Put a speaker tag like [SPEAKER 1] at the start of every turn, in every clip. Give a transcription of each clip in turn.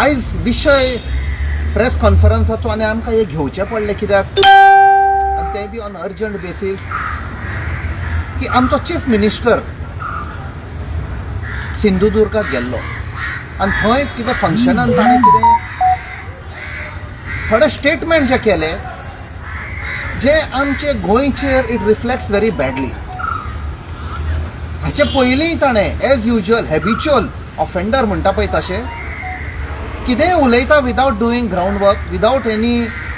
[SPEAKER 1] आयज विशय प्रेस कॉन्फरन्साचो आनी आमकां हे घेवचें पडलें कित्याक, आनी तें बी ऑन अर्जंट बेसीस, की आमचो चीफ मिनिस्टर सिंधुदुर्गाक गेल्लो आनी थंय कितें फंक्शनान ताणें कितें थोडे स्टेटमेंट जे केले जे आमचे गोंयचेर it reflects very badly. हाचे पयलींय ताणें एज युजल हॅबिच्युअल ऑफेंडर म्हणटा पळय तशें कितेंय उलयता without doing ground work, without any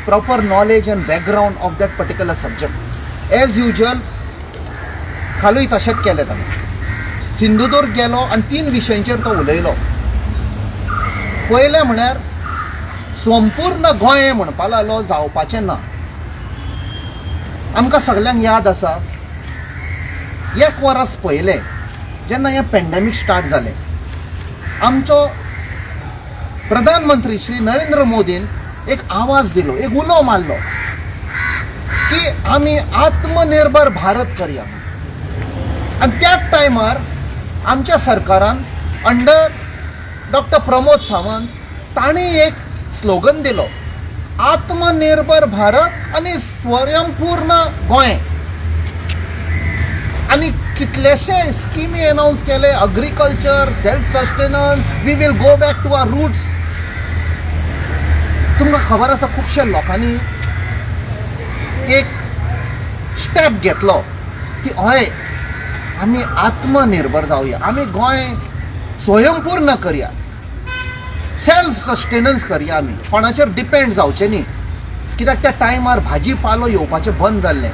[SPEAKER 1] proper knowledge and background of that particular subject. As usual कालूय तशेंच केलें ताणें. सिंधुदुर्ग गेलो आनी तीन विशयांचेर तो उलयलो. पयलें म्हळ्यार संपूर्ण गोंय म्हणपा लागलो जावपाचें ना. आमकां सगल्यांक याद आसा एक वरस पयलें जेन्ना हें पेंडेमीक स्टार्ट जालें, आमचो प्रधानमंत्री श्री नरेंद्र मोदीन एक आवाज दिलो, एक उलो मारलो की आमी आत्मनिर्भर भारत करया. आनी त्याच टायमार आमच्या सरकारान अंडर डॉक्टर प्रमोद सावंत तांणी एक स्लोगन दिलो, आत्मनिर्भर भारत आनी स्वयंपूर्ण गोंय. आनी कितलेशे स्किमी अनावन्स केले, agriculture, self sustenance, we will go back to our roots. तुमकां खबर आसा खुबश्या लोकांनी एक स्टेप घेतलो की हय आमी आत्मनिर्भर जावया, आमी गोंय स्वयंपूर्ण करया, सेल्फ सस्टेनन्स करया, आमी कोणाचेर डिपेंड जावचें न्ही. कित्याक त्या टायमार भाजी पालो येवपाचें बंद जाल्लें,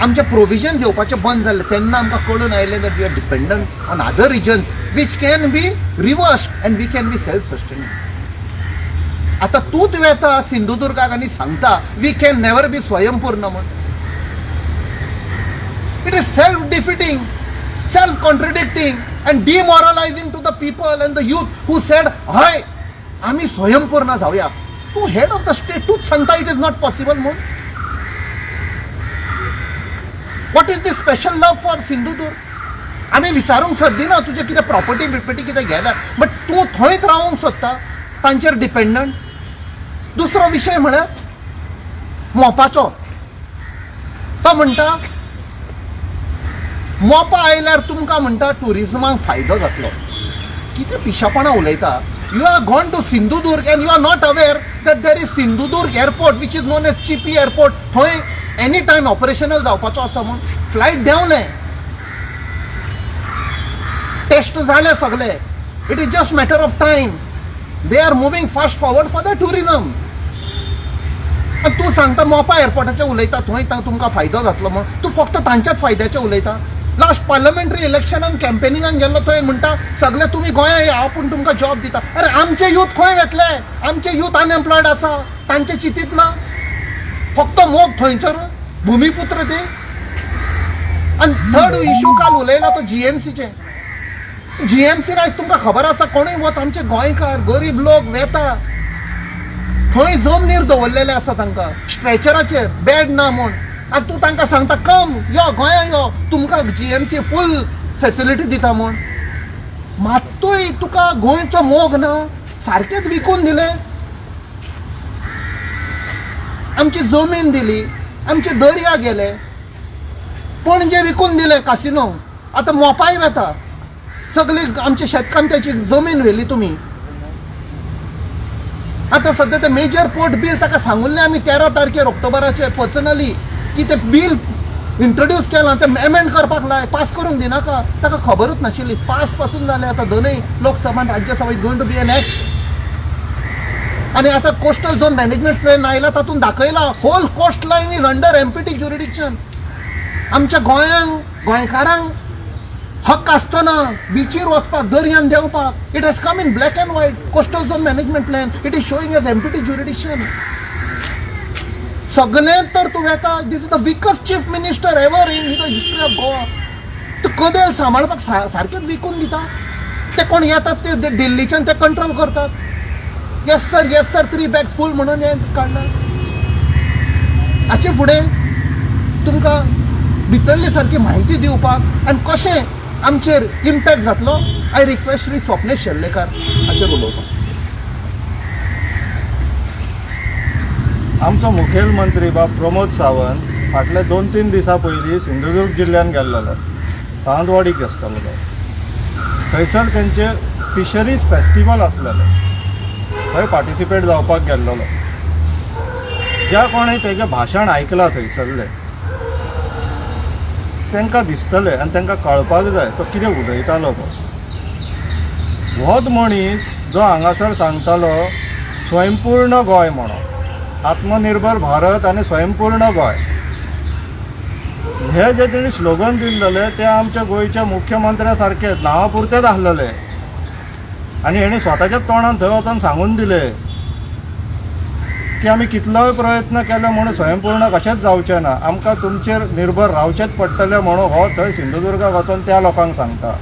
[SPEAKER 1] आमचें प्रोविजन येवपाचें बंद जाल्लें. तेन्ना आमकां कळून आयलें that we are dependent on other regions which can be reverse and we can be self sustaining. आतां तूंच वेता सिंधुदुर्गाक आनी सांगता we can never be स्वयंपूर्ण म्हूण. It is self defeating, self contradicting and demoralizing to the people and the youth who said हय आमी स्वयंपूर्ण जावया. तूं हेड ऑफ the state, तूंच सांगता it is not possible म्हूण. What is this special love for Sindhudurg? आमी विचारूंक सोदिना तुजें कितें प्रॉपर्टी बिपर्टी कितें गेल्या, बट तूं थंयच रावूंक सोदता तांचेर डिपेंडंट. दुसरो विशय म्हळ्यार मोपाचो. तो म्हणटा मोपा आयल्यार तुमकां म्हणटा ट्युरिजमाक फायदो जातलो. कितें पिशेपणां उलयता. You are gone to Sindhudurg and you are not aware that there is Sindhudurg airport which is known as Chipi airport. थंय एनी टायम ऑपरेशनल जावपाचो आसा म्हूण फ्लायट देंवलें, टेस्ट जाले सगळे. It is just matter of time. They are moving fast forward for the tourism. आनी तूं सांगता मोपा एअरपोर्टाचें उलयता, थंय तुमकां फायदो जातलो म्हूण. तूं फक्त तांच्याच फायद्याचें उलयता. लास्ट पार्लमेंटरी इलेक्शनाक कॅम्पेनिंगाक गेल्लो थंय म्हणटा सगळे तुमी गोंया या, हांव पूण तुमकां जॉब दिता. अरे आमचे यूथ खंय वेतले? आमचे यूथ अनएम्प्लॉयड आसा, तांचे चिंतीत ना. फक्त मोग थंयसर भुमीपुत्र ते. आनी थर्ड इशू काल उलयला तो जीएमसीचे. जीएमसीन आयज तुमकां खबर आसा कोणूय वच, आमचे गोंयकार गरीब लोक वेता थंय, जमनीर दवरलेले आसा तांकां स्ट्रेचराचेर, बेड ना म्हूण. आनी तूं तांकां सांगता कम यो गोंया यो, तुमकां जीएमसी फूल फेसिलिटी दिता म्हूण. मात्तूय तुका गोंयचो मोग ना, सारकेच विकून दिले. आमची जमीन दिली, आमचे दर्या गेले, पणजे विकून दिले कासिनो, आतां मोपाय वेता. सगळी आमच्या शेतकामत्याची जमीन व्हेली तुमी. आतां सद्या ते मेजर पोर्ट बील ताका सांगुल्लें आमी 13 तारखेर ऑक्टोबराचेर पर्सनली की ते बील इंट्रोड्यूस केलां तें एमेंड करपाक लाय, पास करूंक दिनाका. ताका खबरूच नाशिल्ली. पास पासून जालें आतां दोनूय लोकसभा आनी Rajya Sabha, is going to be an act. आनी आतां कोस्टल झोन मॅनेजमेंट प्लॅन आयला, तातूंत दाखयला whole coast line is under MPT jurisdiction. आमच्या गोंयांक गोंयकारांक हक्क आसतना बिचीर वचपाक, दर्यान देंवपाक. It has come in black and white, coastal zone management plan, it is showing as MPT jurisdiction. सगळें तर तूं वेता. This is the weakest chief minister ever in the history of Goa. तूं कदेल सांबाळपाक सारकेच विकून दिता. ते कोण येतात ते दिल्लीच्यान ते कंट्रोल करतात. Yes sir, yes sir, three bag full म्हणून हें काडलां. हाचे फुडें तुमकां भितरली सारकी म्हायती दिवपाक आनी कशें आमचेर इम्पॅक्ट जातलो, I request Shri Swapnesh Sherlekar हाचेर उलोवपाक.
[SPEAKER 2] आमचो मुखेलमंत्री बाब प्रमोद सावंत फाटले 2-3 दिसां पयलीं सिंधुदुर्ग जिल्ल्यांत गेल्लो, सावंतवाडीक आसतलो तो. थंयसर तेंचे फिशरीज फेस्टिवल आसलेलें, थंय पार्टिसिपेट जावपाक गेल्लो. ज्या कोणें तेजें भाशण आयकलां थंयसरलें तांकां दिसतलें आनी तांकां कळपाक जाय तो कितें उलयतालो तो. होच मनीस जो हांगासर सांगतालो स्वयंपूर्ण गोंय म्हणून, आत्मनिर्भर भारत आनी स्वयंपूर्ण गोंय, हे जे तेणी स्लोगन दिल्लेले ते आमच्या गोंयच्या मुख्यमंत्र्या सारके नांवा पुरतेच आसलेले आनी हेणी स्वताच्याच तोंडान थंय वचोन सांगून दिले की आमी कितलोय प्रयत्न केलो म्हणून स्वयंपूर्ण कशेंच जावचें ना, आमकां तुमचेर निर्भर रावचेंच पडटलें म्हणून हो थंय सिंधुदुर्गाक वचोन त्या लोकांक सांगता.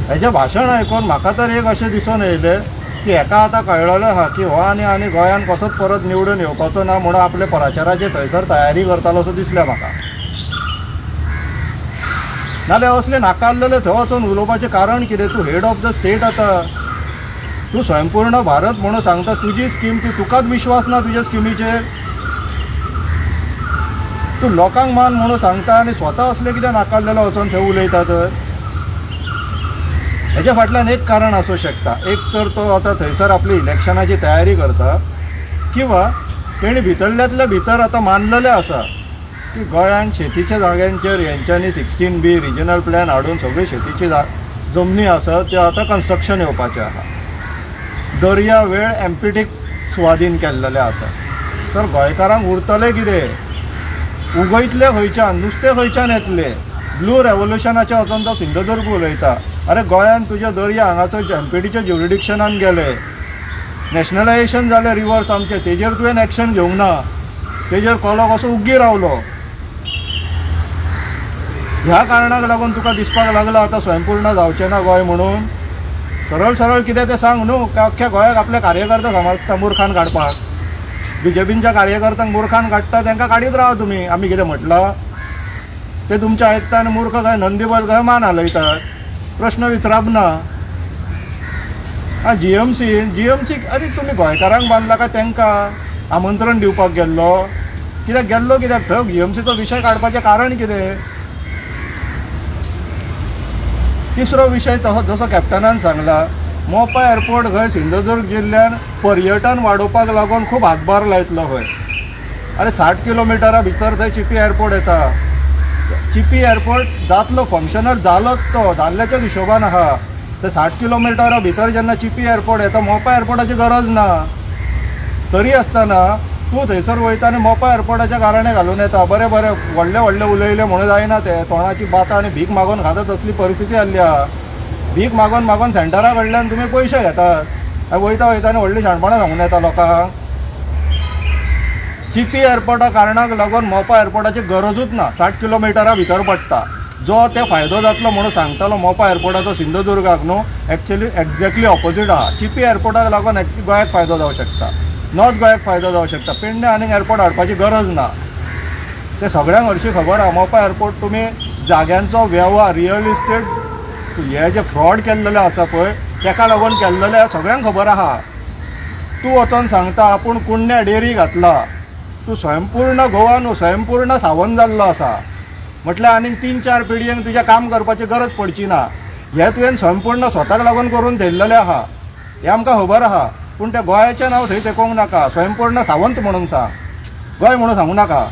[SPEAKER 2] हेजें भाशण आयकून म्हाका तर एक अशें दिसून येयलें की हेका आतां कळ्ळेलें आहा की हो आनी आनी गोंयान कसोच परत निवडून येवपाचो ना म्हणून आपले प्रचाराची थंयसर तयारी करतालो असो दिसलें म्हाका. नाल्यार असले नाकाल्लेले थंय वचून उलोवपाचें कारण कितें? तूं हेड ऑफ the state आतां, तूं स्वयंपूर्ण भारत म्हणून सांगता, तुजी स्कीम ती तुकाच विश्वास ना तुज्या स्किमीचेर, तूं लोकांक मान म्हणून सांगता आनी स्वता असलें कितें नाकाल्लेलें वचोन थंय उलयता. तर हेज्या फाटल्यान एक कारण आसूं शकता, एक तर तो आतां थंयसर आपली इलेक्शनाची तयारी करता किंवा तेणी भितरल्यांतल्या भितर आतां मानलेलें आसा की गोंयांत शेतीच्या जाग्यांचेर हेंच्यांनी 16B regional plan हाडून सगळी शेतीची जमनी आसा त्यो आतां कन्स्ट्रक्शन येवपाचें आहा, दर्या वेळ एमपीटीक सुवादीन केल्लेले आसा. तर गोंयकारांक उरतलें कितें? उगयतले खंयच्यान, नुस्तें खंयच्यान येतलें? ब्लू रेवोल्युशनाचें वचोन तो सिंधुदुर्ग उलयता. अरे गोंयांत तुज्या दर्या हांगासर एमपीटीच्या ज्युरिडिक्शनान गेले, नॅशनलायजेशन जालें रिवर्स आमचें, तेजेर तुवें एक्शन घेवंक ना, तेजेर कोलो कसो उग्गी रावलो. ह्या कारणाक लागून तुका दिसपाक लागला आतां स्वयंपूर्ण जावचें ना गोंय म्हणून. सरळ सरळ कितें तें सांग न्हू, अख्ख्या गोंयाक आपले कार्यकर्ते समजता मुर्खान काडपाक, बीजेपीच्या कार्यकर्त्यांक मुर्खान काडटा, तांकां काडीत रावा तुमी. आमी कितें म्हटलां ते तुमचें आयकता आनी मूर्ख काय नंदीबल काय मान हालयतात, प्रश्न विचारप ना. आं जीएमसी अरे तुमी गोंयकारांक बांदला काय तांकां आमंत्रण दिवपाक गेल्लो? कित्याक गेल्लो? कित्याक थंय जीएमसीचो विशय काडपाचें कारण कितें? तिसरो विशय तसो जसो कॅप्टनान सांगला, मोपा एअरपोर्ट खंय सिंधुदुर्ग जिल्ल्यान पर्यटन वाडोवपाक लागून खूब हातभार लायतलो खंय. अरे 60 किलोमिटरा भितर थंय चिपी एअरपोर्ट येता, चिपी एअरपोर्ट जातलो फंक्शनल जालोच तो, जाल्ल्याच्याच हिशोबान आहा. ते 60 किलोमिटरा भितर जेन्ना चिपी एअरपोर्ट येता मोपा एअरपोर्टाची गरज ना, तरी आसतना तूं थंयसर वयता आनी मोपा एअरपोर्टाच्या कारणे घालून येता. बरें बरें व्हडले व्हडले उलयले म्हणून जायना तें, तोंडाची बातां आनी भीक मागोवन खाता तसली परिस्थिती जाल्ली आहा. भीक मागोवन मागोवन सेंटरा कडल्यान तुमी पयशे घेतात आनी वयता वयता आनी व्हडलीं शाणपणां सांगून येता लोकांक. चिपी एअरपोर्टा कारणाक लागून मोपा एअरपोर्टाची गरजूच ना, 60 किलोमिटरा भितर पडटा. जो ते फायदो जातलो म्हणून सांगतालो मोपा एअरपोर्टाचो सिंधुदुर्गाक न्हू, एक्चुअली एक्झॅक्टली ऑपोजीट आहा. चिपी एअरपोर्टाक लागून गोंयाक फायदो जावं शकता, नॉर्थ गोंयाक फायदो जावं शकता, पेडणे आनीक एअरपोर्ट हाडपाची गरज ना. ते सगळ्यांक हरशीं खबर आहा. मोपा एअरपोर्ट तुमी जाग्यांचो वेव्हार, रियल इस्टेट हे जे फ्रॉड केल्लेले आसा पळय तेका लागून केल्लेले सगळ्यांक खबर आहा. तूं वचोन सांगता आपूण कुडण्या डेरी घातला, तूं स्वयंपूर्ण गोवा न्हू स्वयंपूर्ण सावंत जाल्लो आसा, म्हटल्यार आनीक 3-4 पिळग्यांक तुज्या काम करपाची गरज पडची ना. हें तुवें स्वयंपूर्ण स्वताक लागून करून दिल्लेलें आहा, हें आमकां खबर आहा. पूण त्या गोंयाचें नांव थंय तेकोवंक नाका, स्वयंपूर्ण सावंत म्हणून सांग, गोंय म्हणून सांगू नाका.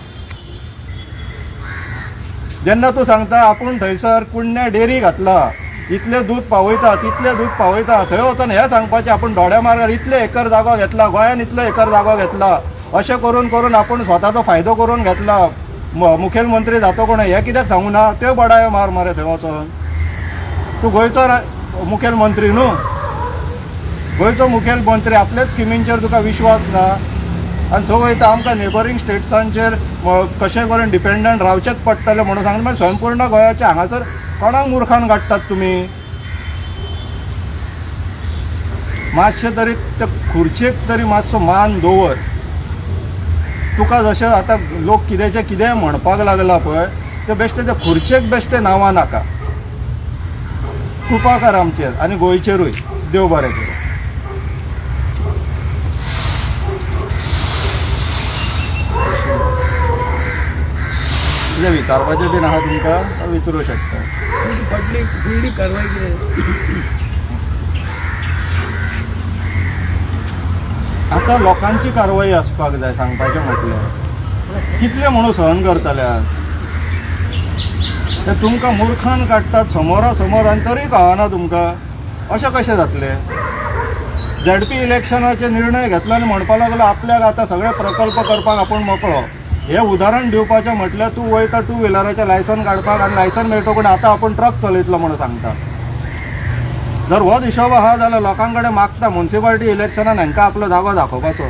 [SPEAKER 2] जेन्ना तूं सांगता आपूण थंयसर कुडण्या डेरी घातला, इतलें दूद पावयता तितलें दूद पावयता, थंय वचोन हें सांगपाचें आपूण दोड्या मार्गार इतले एकर जागो घेतला, गोंयान इतलो एकर जागो घेतला, अशें करून करून आपूण स्वताचो फायदो करून घेतला, मुखेलमंत्री जातो कोण हें कित्याक सांगू ना? त्यो बडायो मार मरे थंय वचोन. तूं गोंयचो मुखेलमंत्री न्हू, गोंयचो मुखेलमंत्री आपल्याच स्किमींचेर तुका विश्वास ना आनी थंय वयता आमकां नेबरींग स्टेट्सांचेर कशें करून डिपेंडंट रावचेंच पडटलें म्हणून सांगता. मागीर स्वयंपूर्ण गोंयाचें हांगासर कोणाक मुर्खान काडटात तुमी? मातशें तरी ते खुर्चेक तरी मातसो मान दवर. तुका जशें आतां लोक कित्याचें कितेंय म्हणपाक लागला पळय, ते बेश्टे ते खुर्चेक बेश्टे नांवां नाका. कृपा कर आमचेर आनी गोंयचेरूय. देव बरें करूं. कितें विचारपाचें बीन आहा तुमकां तो विचारूं शकता.
[SPEAKER 3] फाटली फुडली कारवाय कितें?
[SPEAKER 2] आतां लोकांची कारवाई आसपाक जाय. सांगपाचें म्हटल्यार कितले म्हणून सहन करतले? ते तुमकां मुर्खान काडटात समोरा समोर आनी तरी कळना तुमकां. अशें कशें जातलें? झेडपी इलेक्शनाचे निर्णय घेतलो आनी म्हणपाक लागलो आपल्याक आतां सगळे प्रकल्प करपाक आपूण मोकळो. हें उदाहरण दिवपाचें म्हटल्यार तूं वयता टू व्हिलराचें लायसन काडपाक आनी लायसन मेळटकूच आतां आपूण ट्रक चलयतलो म्हणून सांगता. जर होच हिशोब आहा जाल्यार लोकां कडेन मागता मुन्सिपाल्टी इलेक्शनान हांकां आपलो जागो दाखोवपाचो.